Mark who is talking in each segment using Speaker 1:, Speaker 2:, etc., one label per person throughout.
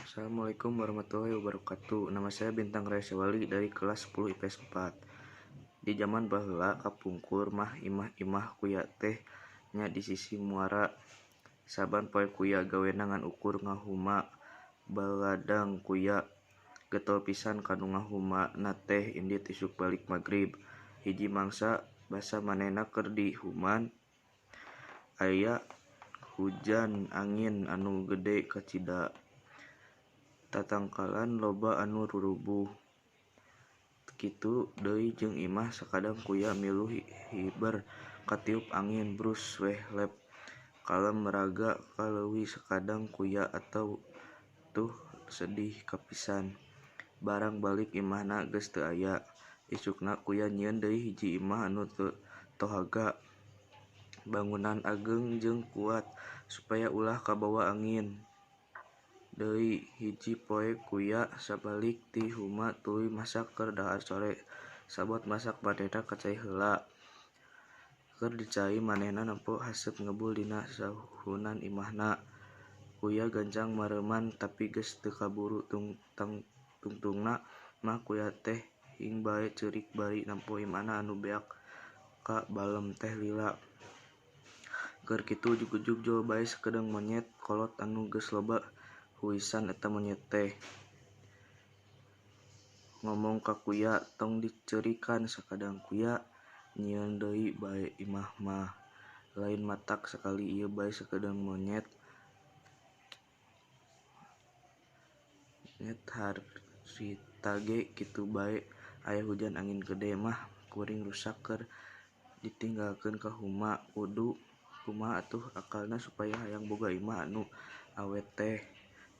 Speaker 1: Assalamualaikum warahmatullahi wabarakatuh. Nama saya Bintang Raya Syawali dari kelas 10 IPS 4. Di zaman baheula kapungkur mah imah-imah kuya teh nya di sisi muara. Saban poe kuya gawena ngan ukur ngahuma baladang kuya. Getol pisan kanu ngahumana teh indit isuk balik magrib. Hiji mangsa basa manehna keur di human aya hujan angin anu gede kacida. Tatangkalan loba anu rurubuh. Kitu deui jeung imah sakadang kuya milu hiber katiup angin brus weh lep. Kalem meraga ka leuwi sakadang kuya atuh sedih kapisan. Barang balik imahna geus teu aya. Isukna kuya nyieun deui hiji imah anu tohaga. Bangunan ageng jeung kuat supaya ulah kabawa angin. Deui hiji poe kuya sabalik ti huma tuluy masak keur dahar sore. Sabot masak manehna ka cai heula. Keur di cai manehna nempo haseup ngebul dina sahunan imahna. Kuya gancang mareuman tapi geus teu kaburu tungtungna mah kuya teh hing bae ceurik bari nempo imahna anu beak ka balem teh lila. Keur kitu ujug-ujug jol bae sakedeung monyet kolot anu geus loba huisan eta monyet teh. Ngomong ka kuya tong diceurikan sakadang kuya nyieun deui bae imah mah. Lain matak sakali ieu bae sakedeung monyet harita ge kitu bae aya hujan angin gede mah kuring rusak keur ditinggalkeun ka huma. Kudu kumaha atuh akalna supaya hayang boga imah anu awet teh.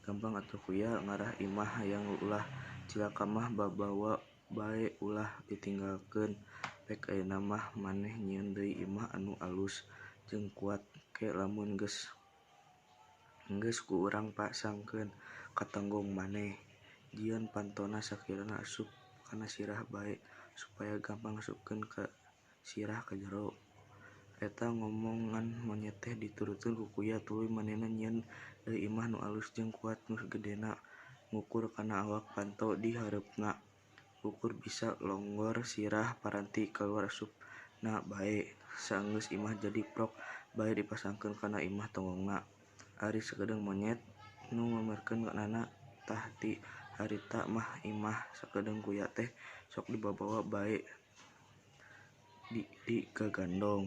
Speaker 1: Gampang atuh kuya ngarah imah hayang ulah cilaka mah babawa bae ulah ditinggalkeun. Pek ayeuna mah maneh nyieun deui imah anu alus jeung kuat ke lamun geus ku urang pasangkeun ka tonggong maneh. Jieun pantona sakirana asup kana sirah bae supaya gampang ngasupkeun ka sirah ka jero. Eta ngomongan monyet teh diturutkeun ku kuya tuluy manehna nyieun deui imah nu alus jeung kuat nu gedena ngukur kana awak panto di hareupna. Ukur bisa longgor sirah paranti kaluar asupna bae. Saenggeus imah jadi prok bae dipasangkeun kana imah tonggongna. Ari sakedeung monyet nu mamerkeun-nana tah ti harita mah imah sakedeung kuya teh sok dibabawa bae di gagandong.